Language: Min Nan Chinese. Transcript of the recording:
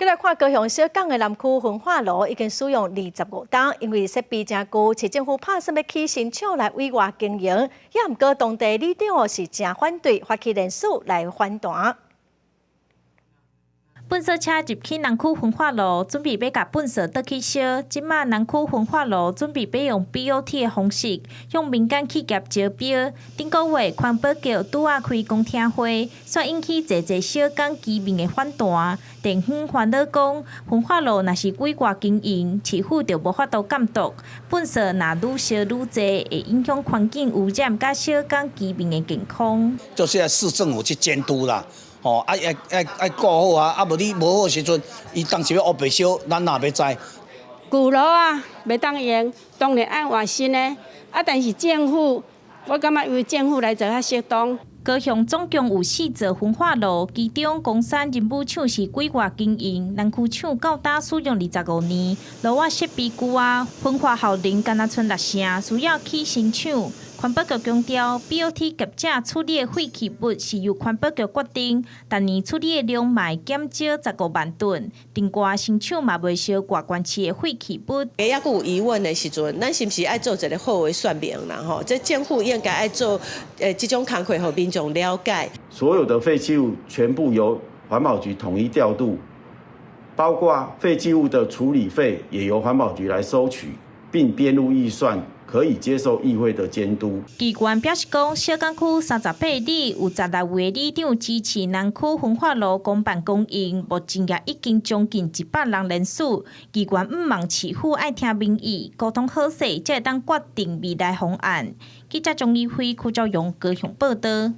過來看高雄小港的南區焚化爐已經使用25冬，因為設備誠舊，市政府拍算欲起新廠來委外經營，也毋過當地里長是誠反對，發起連署來反彈。糞埽車入去南區焚化爐，準備欲共糞埽倒去燒。這馬南區焚化爐準備欲用 BOT 的方式，向民間企業招標。頂個月環保局拄仔開公聽會，煞引起濟濟小港居民的反彈。地方煩惱講，焚化爐若是委外經營，市府就無法度監督。糞埽若愈燒愈濟，會影響環境污染，佮小港居民的健康。就是愛市政府去監督啦。吼，愛愛愛愛顧好啊！啊無你無好時陣，伊當時欲烏白燒，咱哪欲知？舊爐仔袂當用，當然愛換新的。啊，但是政府，我感覺由政府來做較適當。高雄總共有四座焚化爐，其中岡山仁武廠是委外經營，南區廠到今使用25年，爐仔設備舊啊，焚化效能敢若賰六成，需要起新廠。環保局強調，BOT 業者處理的廢棄物是由環保局決定，逐年處理的量嘛會減少15萬噸。另外，新廠嘛袂燒外縣市的廢棄物。抑閣有疑問的時陣，咱是毋是愛做一个好的說明啦？吼，這政府應該愛做這種工課，予民眾了解。所有的廢棄物全部由環保局統一調度，包括廢棄物的處理費也由環保局來收取，並編入預算。可以接受議會的監督。機關表示講，小港區38里有16位里長支持南區焚化爐公辦公營，目前也已經將近100人聯署。機關向望市府愛聽民意，溝通好勢，才會當決定未來方案。記者張怡輝、柯昭勇高雄報道。